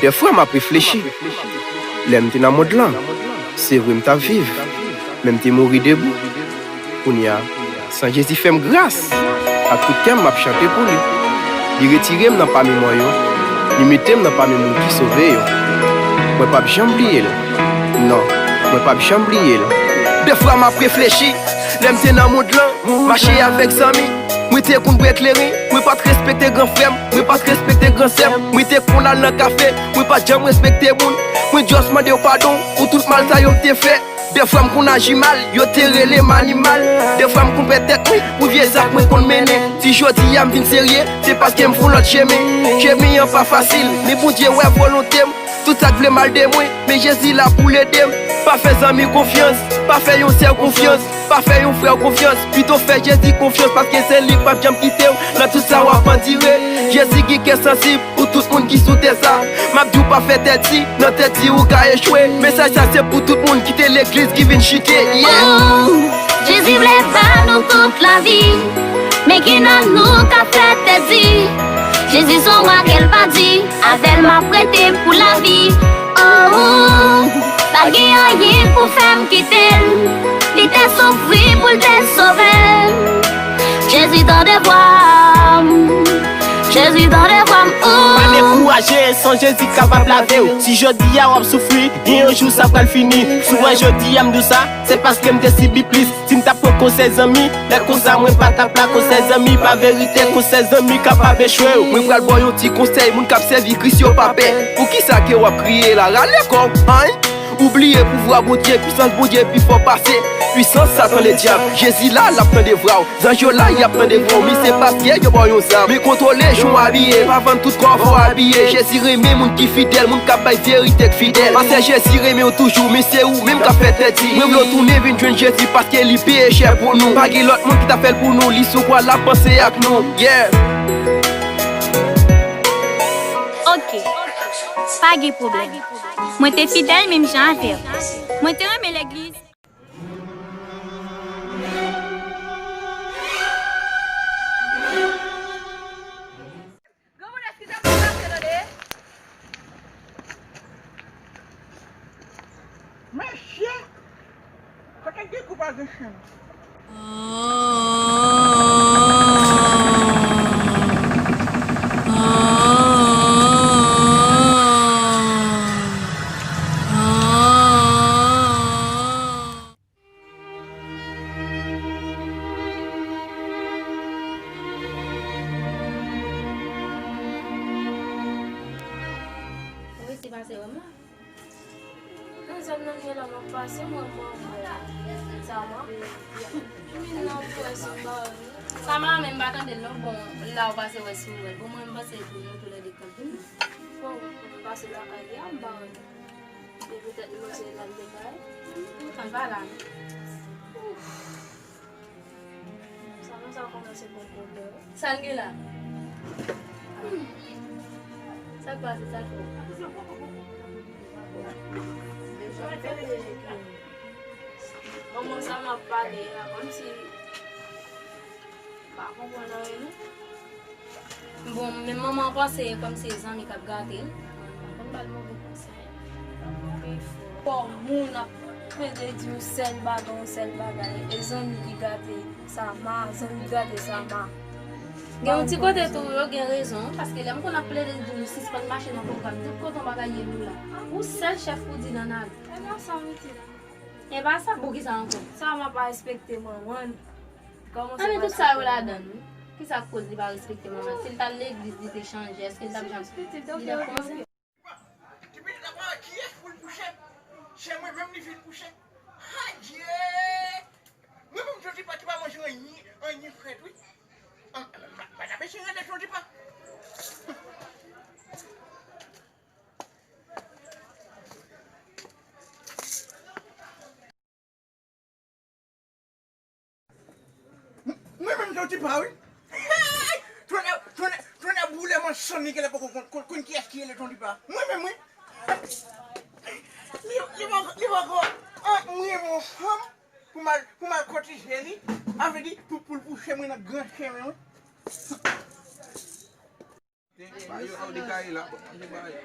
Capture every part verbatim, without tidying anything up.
Dèfwa m ap reflechi. Lè m te nan mond lan, se vre m t ap viv, men m te mouri debou. Kounye a, san Jezi fè m gras, ak tout kè m m ap chante pou li. Li retire m nan pami mò yo, li mete m nan pami moun ki sove yo. Mwen p ap janm bliye l. Non, mwen p ap janm bliye l. Dèfwa m ap reflechi, lè m te nan mond lan, mache avèk zanmi. Mwen te konn bwè kleren, mwen pa t respekte gran frè m, mwen pa t respekte gran sè m. Mwen te konn al nan kafe, mwen pa t janm respekte moun. Mwen just mande yo padon pou tout mal sa yo m te fè. Dèfwa m konn aji mal, yo te rele m animal. Dèfwa m konn pèd tèt mwen pou vye zak mwen konn mennen. Si jodi a m vin serye, se paske m fè yon lòt chemen. Chemen an pa fasil, men Bondye wè volonte m. Tout sa k vle mal de mwen, men Jezi la pou l ede m. Pa fè zanmi konfyans, pa fè yon sè konfyans, pa fè yon frè konfyans. Pito fè Jezi konfyans, paske se li k p ap janm kite w nan tout sa w ap andire. Jezi gen kè sansib pou tout moun ki sou tè sa. M ap di w pa fè tèt di, nan tèt di ou ka echwe. Mesaj sa se pou tout moun ki te legliz ki vin chite. Yeah. Oh, Jezi vle ba nou tout lavi, men ki nan nou ka fè tèt di. Jezi se yon wa ke l pa di, avè l m ap rete pou lavi. Oh, pa gen anyen pou fè m kite l. Li te soufri pou l te sove m. Jezi tande vwa m. Jezi tande vwa m. Oh. Pa dekouraje, san Jezi kapab lave w. Si jodi a w ap soufri, gen yon jou sa pral fini. Si w wè jodi a m di w sa, se paske m te sibi plis. Si m t ap pran konsèy zanmi, lè konsa mwen pa t ap la. Konsèy zanmi pa verite, konsèy zanmi kapab echwe w. Mwen pral ba w yon ti konsèy, moun k ap sèvi Kris yo pa pè. Poukisa ke w ap kriye la, rale kò w, anh? Ou bliye pouvwa Bondye, pisans Bondye pi fò pase pisans Satan ledyab. Jezi la, l ap tande vwa w. Zanj yo la, y ap tande vwa w, men se paske yo ba w yon zam. Men kontwole jan w abiye, pa vann tout kò w fò abiye. Jezi renmen moun ki fidèl, moun k ap bay verite k fidèl. Pastè Jezi renmen w toujou, men se ou menm k ap fè tèt di. Mwen vle w tounen vin jwenn Jezi paske li peye chè pou nou. Pa gen lòt moun ki t ap fè l pou nou, li sou kwa l ap panse ak nou. Yeah. Ok, pa gen pwoblèm. Mwen te fidèl menm jan avè w. Mwen te renmen legliz. Granmoun, èske sa pral pase tande? Mesye! Kote gen kou pa gen chen? Ou resi pase wè m la? Nan zòn nan m ye la, m ap pase, mwen, mwen, mwen. Sama. Min nan pwès m ba. Sama menm pa tande l non, bon, la ou pase wè si w wè l. Bon, mwen, m panse pou nou toulède kanpe. Bon, m pase lakay li a, m pa wè l. E poutèt li panse l al lakay. Poutan l pa la non. Sa konsa kòmanse pran pwoblèm. Sa l gen la? Hmm. Sa k pase, sa l fè? Manman sa m ap pale a, kòmsi pa konprann anyen non. Bon, men manman panse kòm se zanmi k ap gate l. Konn ba l move konsèy. Pi fò. Fò moun ap plede di yon sèl bagay, yon sèl bagay. E zanmi ki gate Sama, zanmi ki gate Sama. Gen yon ti kote tou, yo gen rezon. Paske lè m konn ap plede di nou sispann mache nan pwogram, tout kote yon bagay ye nou la. Ou sèl chèf pou di nan ale. E pa sa m ite la. E pa sa, pou ki sa ankò? Sama pa respekte manman l. Kòman se pa tout sa yo ladan l, wi. Kisa k koz li pa respekte manman l? Si l t al legliz, li te chanje, èske l t ap janm, li t ap kòmanse? Ti pitit la pa wè kiyès pou l kouche. Se mwen menm li fin kouche. Adye! Mwen menm Jodipa ki pa manje anyen, anyen frèt, wi. An, pa, pa, pa, mesye rele Jodipa. M-, mwen menm Jodipa wi. Tonnè, tonnè, tonnè boule m an sann li genlè poko konn, konn, konn kiyès ki rele Jodipa. Mwen menm wi. Li, li poko, li poko. An, mwen renmen yon fanm pou m al, pou m al kotije li. A vle di, pou, pou l kouche mwen nan gran chemen wi. Ba yo la ou te ka ye la, bon, manje ba yo.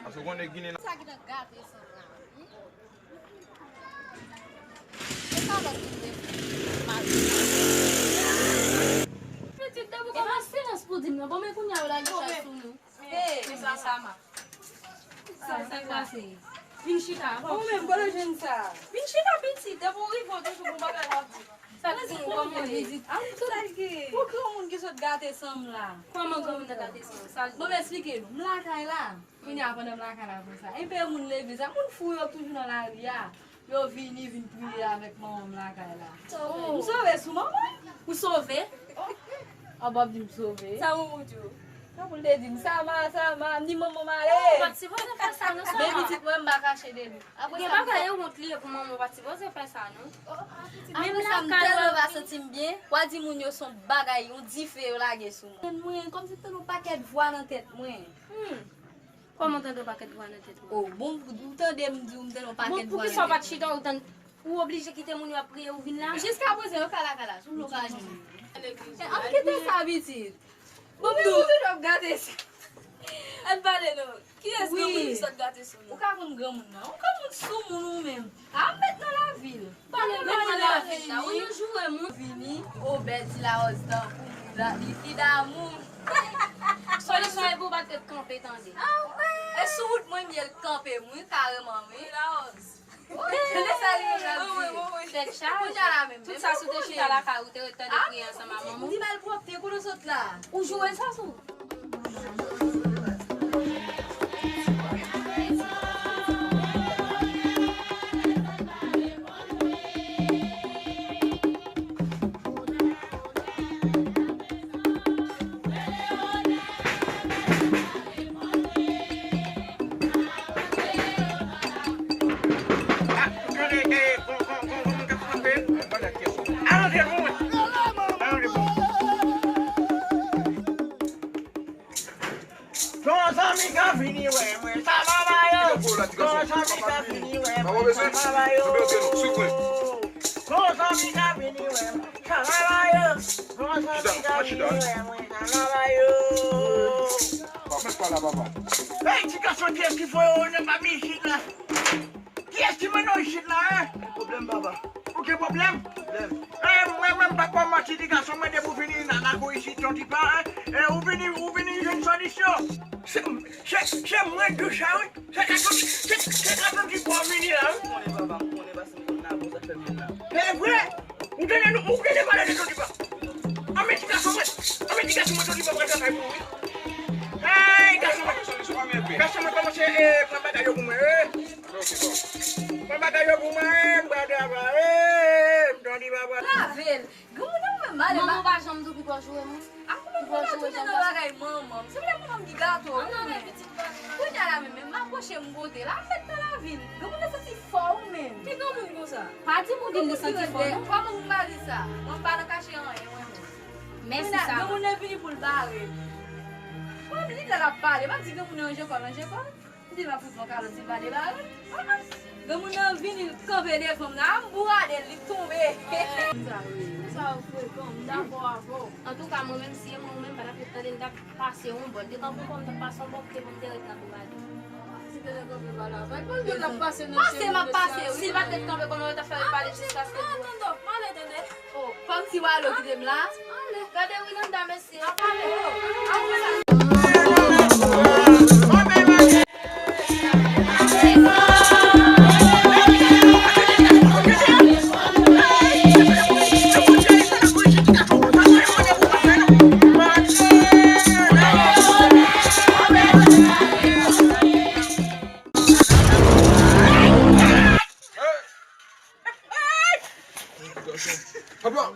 Paske w konnen Ginen. Sa ki nan gate san la. Hmm? E pa lòt ki te mari. Pitit, depi w kòmanse silans pou di m nan, bon, men kounye a w lage chay sou nou. Hey, mesye Sama. Sa k pase? Vin chita. Ou menm, kote w jwenn sa? Vin chita, pitit. Depi w rive, w toujou gon bagay w ap di. Sa k gen, kòman w ye? An, sa k gen? Pou granmoun ki sot gate san m la. Kòman granmoun nan gate san w? Sa l di? Bon, m esplike nou. M lakay la. Kounye a, pandan m lakay la konsa, enpe moun legliz la, moun fou yo toujou nan lari a. Yo vini, vin priye avèk manman m lakay la. M sove sou manman. Ou sove? An, w ap di m sove. Sa manman w di w? Sa pou l te di m, Sama, Sama, m di manman m ale. Ou pa t sipoze fè sa non, Sama. Men pitit mwen, m pa kache de li. Apre sa, m fè. Gen bagay yo wont li ye pou manman, ou pa t sipoze fè sa non. Apre sa, m tèlman pa santi m byen, w a di moun yo se yon bagay, yon dife yo lage sou mwen. Mwen, kòmsi m tande yon pakèt vwa nan tèt mwen. Hmm. Kòman w tande yon pakèt vwa nan tèt ou? Oh, bon, ou tande m di w m tande yon pakèt vwa nan tèt mwen. Bon, poukisa w pa t chita, ou tann, ou oblije kite moun yo ap priye, ou vin la? Jiska prezan, yo ka lakay la, sou lokal. An kite sa, pitit. Bon, m di w toujou ap gate sa. Ann pale non. Kiyès granmoun ki sot gate sou nou? Ou ka konn granmoun nan. Ou granmoun sou moun ou menm. A, m met nan lavil. Pale m nan lavil la. Ou nou joure moun. Vini, o bèl ti Larose tankou mwen la, li fi damou. Solisyon e pou w pa t ret kanpe, tande. Ah, wi. E sou wout mwen m ye l kanpe m, wi, kareman, wi. Larose. Tande sa li menm l ap di. Tèt chaje. Kounye a la menm. Tout sa sou te chita lakay ou te ret tande priye ansanm a manman w. Di malpwòpte, kote w sot la? Ou joure sa sou? Yon zanmi ka vini wè mwen, sa va ba yo. Yon zanmi ka vini wè mwen, sa va ba yo. Yon zanmi ka vini wè mwen, sa va ba yo. Yon zanmi ka vini wè mwen, sa va ba yo. Pa mèt pale a papa. Hey, ti gason, kiyès ki voye w nan pa mizik la? Kiyès ki mennen w isit la, en? Pwoblèm, papa. Ou gen pwoblèm? Pwoblèm. Eh, mwen menm, m p ap ba w manti, ti gason, mwen depi w vini nan lakou isit yon ti pa, en? Eh, ou vini, ou vini jwenn solisyon. Se, se, se mwen ki sa, wi. Se gason, se, se gason ki fè w vini la, wi. M konnen, papa, m konnen, paske m konn nan bon zafè moun la. Se vre? Ou tande nou, ou tande pale de Tontipa? Anben ti gason mwen, anben ti gason mwen, Tontipa pral travay pou ou, wi. Hey, gason mwen. Gason mwen kòmanse, eh, pran bagay yo pou mwen, wi. Pran bagay yo pou mwen, eh, m pral travay, eh, m Tontipa pral. Lave l. Granmoun nan mwen male. Manman pa janm di w pou w pa joure moun. A, konnen m konn ap tounen nan bagay manman m. Se vle manman m ki gate w, wi. Kounye a la menm, menm m apwoche m kote la, m met nan lavil. Granmoun nan santi fò, wi, menm. Ki granmoun konsa? Pa di moun li santi fò, non. Kòman pou m pa di sa? Mwen m pa nan kache anyen, mwen menm. Mèsi, Sama. Granmoun nan vini pou l bare m. Mwen menm, li la l ap pale, m ap di granmoun nan ranje kò l, ranje kò l. M di l ap fout mwen kalòt si l pa debare. Ah, ah. Granmoun nan vini, l kanpe devan m nan, ah, m bourade l, li tonbe. Sa wi, sa w frekan, m dakò avè w. Antouka, mwen menm, si e mwen ou menm, m pa t ap ret tande, m t ap pase yon bò. Detan pou kò m t ap pase yon bò, kote pou m te ret nan bourade. Si te lè kanpe pa la, pa t konn yo t ap pase nan chemen mesye a, wi. Si l pa t ret kanpe, kòman yo t ap fè repale jiskaske l bourade? Tande, pale, tande. Oh, fanm Tiwalo kite m la. Gade Wilanda, mesye. Papa!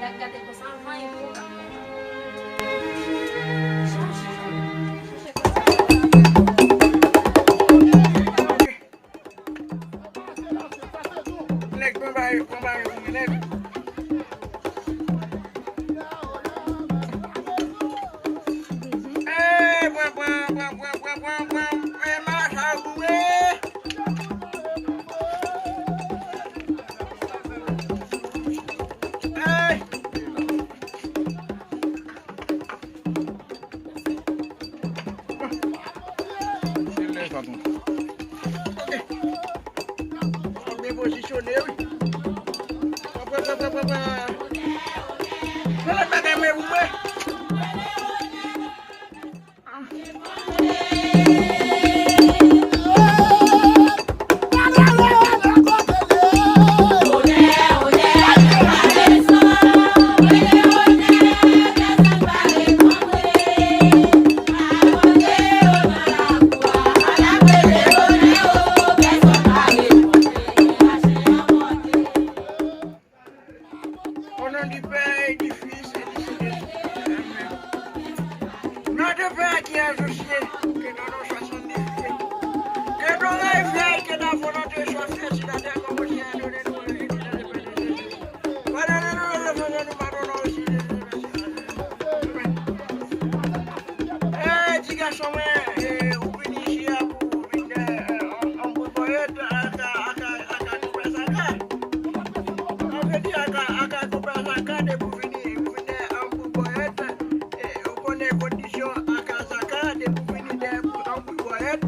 Gade konsa, vanyan konsa. Nèg, pran bagay, pran bagay pou mwen, nèg. Ey, pran, pran, pran. Ey, mache pou mwen. Ey. Se lè sa tonton. Ok. Fò m depozisyone wi. Pran, pran, pran, pran, pran. Fè lòt bagay mwen pou mwen. Au nom du Père et du Fils et du Saint-Esprit. Amen. Notre Père qui es aux cieux, que ton nom soit sanctifié. Que ton règne vienne, que ta volonté soit faite sur la terre comme au ciel. Donnez-nous aujourd'hui notre pain de ce jour. Pardonnez-nous nos offenses, nous pardonnons aussi les offensés. Amen. Eh, ti gason mwen, eh, ou vin isi a pou ou vin, eh, eh, anbouy bòyèt ak, ak, ak, ak konpè Zaka. An vle di ak, ak konpè Zaka, depi ou vini, ou vin anbouy bòyèt, eh, ou konnen kondisyon ak Zaka, depi ou vini dèyè pou anbouy bòyèt,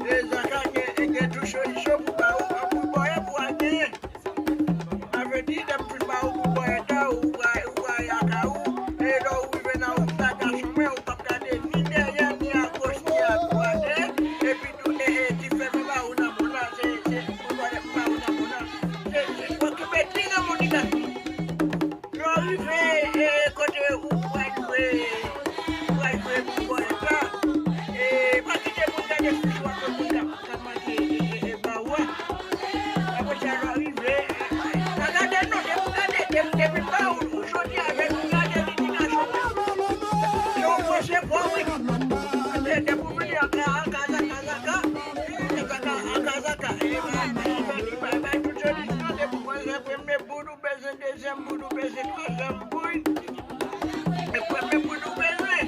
eh, Zaka gen, gen tou solisyon pou ba ou anbouy bòyèt pou al genyen. Sa vle di, lè m fin ba ou pou bòyèt la, ou va, ou va lakay ou, e lè ou rive nan wout la, gason mwen, ou p ap gade ni dèyè, ni agoch, ni adwat, e, epi tou, e, e, ti fèm ba ou nan men w la, se, se, pou bòyèt m ba ou nan men w la, se, se, okipe ti nan moun li gason. Lè w rive, e, kote ou pral jwe, ou pral jwe pou bòyèt la, e, pa kite moun gade fich ou ak moun k ap k ap manje, e, e, e, ba ou a. Apre sa, lè w rive, pa gade non, depi w gade, depi, depi m ba ou, ou jodi a, depi w gade li, ti gason mwen. Se yon bon se bon, wi. Depi, depi w vini an ka, an ka, zaka, zaka, zaka, an ka, zaka, e, bay, bay, bay, bay, bay tout solisyon, depi w wè se premye bout ou bezwen, dezyèm bout ou bezwen, twazyèm bout. E premye bout ou bezwen.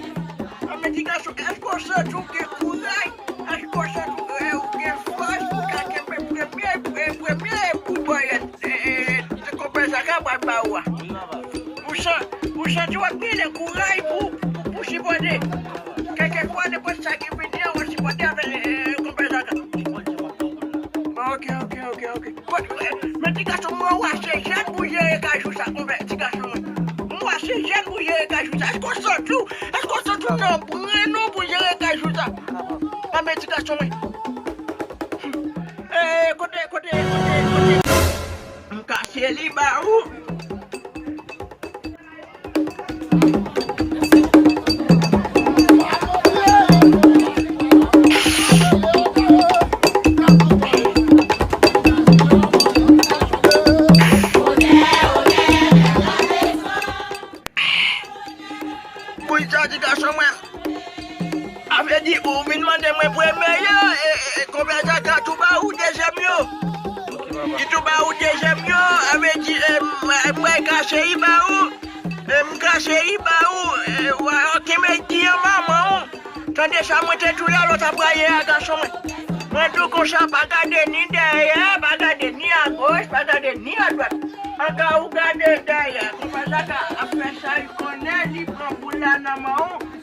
An, men ti gason, èske w santi w gen kouraj? Èske w santi w, e, ou gen fòs pou w ka kenbe premye, e, premye bout bòyèt, e, e, e, konpè Zaka pral ba ou a? Ou san-, ou santi w ap gen kouraj pou, pou, pou sipòte. Kèlkeswa nenpòt sa ki vini an, w ap sipòte avèk, e, e, konpè Zaka. Ok, ok, ok, ok. Kot, men ti gason mwen, w a se jèn pou jere kajou sa, konpè, ti gason mwen. Mwen, w a se jèn pou jere kajou sa. Èske w santi w, èske w santi w nan brenn ou pou jere kajou sa? Anben, ti gason mwen. Eh, kote, kote, kote, kote? M kache li ba ou. Pou sa ti gason mwen. A vle di, ou vin mande mwen premye yo, e, e, e, konpè Zaka tou ba ou dezyèm yo. Li tou ba ou dezyèm yo, a vle di, e, m, m pral kache li ba ou. E, m kache li ba ou, e, w a, w a kenbe di an manman ou. Tande sa mwen te di w la, lòt ap rayi a gason mwen. Mwen di w konsa, pa gade ni dèyè, pa gade ni agoch, pa gade ni adwat. An ka ou gade dèyè, konpè Zaka ap fè sa li konnen, li pran boul la nan men w.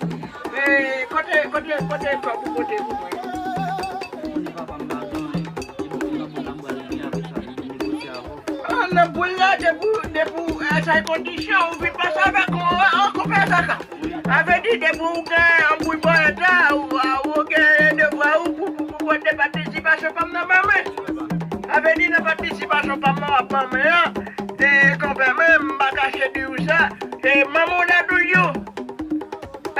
E, kote, kote, kote kòb ou pote pou mwen? Konnen papa m pa gen anyen. E bon, pou nan boul la m pral gen apre sa, m negosye avè w. Ah, nan boul la, depi, depi, e, sa e kondisyon, ou vin pase avèk, o, o, konpè Zaka. A vle di, depi ou gen anbouy bòyèt la, ou, ou gen devwa ou pou, pou, pou, pou de patisipasyon pa m nan men mwen. A vle di, nan patisipasyon pa m nan w ap ban mwen an, e, konpè mwen, m pa kache di ou sa, e, manman w la dou yo.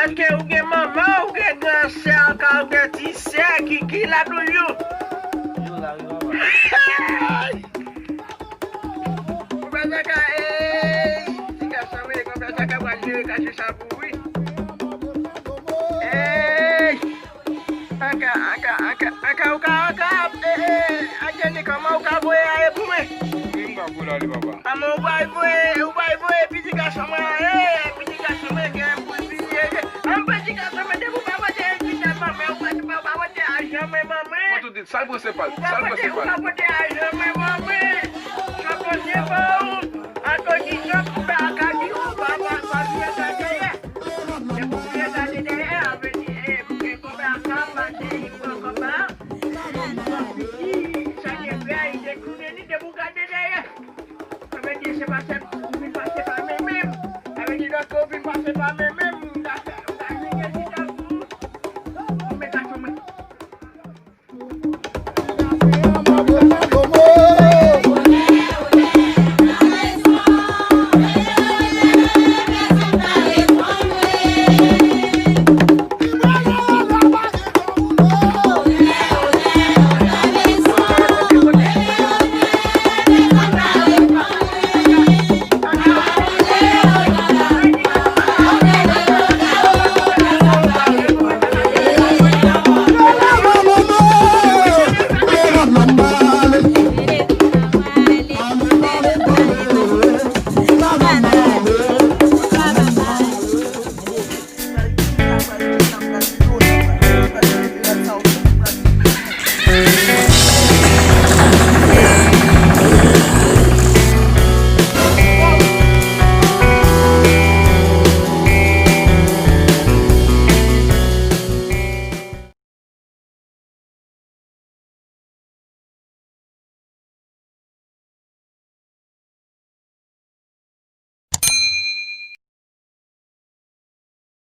Èske ou gen manman, ou gen gran sè, anka ou gen ti sè ki, ki la toujou? Yo la wi, papa. Ou pa ta ka, ey, ti gason, Kache, kache sa pou ou, wi. Ey! Anka, anka, anka, anka, ou ka, anka, eh, eh, Angelique, kòman ou ka voye a ye pou mwen? Wi, m ka voye la, li papa. Anmè, ou bay voye, ou bay voye, piti gason mwen, eh, piti gason mwen, gen pou l vini, eh, eh. Anmè, piti gason mwen, depi ou pa pote envite manmè, ou pa, ou pa pote ajan mwen, manmè. Mwen tou di, sa l pran se pa l, sa l pran se pa l. Ou pa pote ajan mwen, manmè. Sa pran se pa ou. An kondisyon pou pa ka di ou pa, pa, pa, pa, pa, pa, pa. Depi w gade dèyè, a vle di, e, pou gen kòb la ka mache, li pran kòb la. Li pran piti, sa gen fè, li detounen li, depi w gade dèyè. Sa vle di, se pa sèl ou vin pase pa men menm. Sa vle di, lòt ou vin pase pa men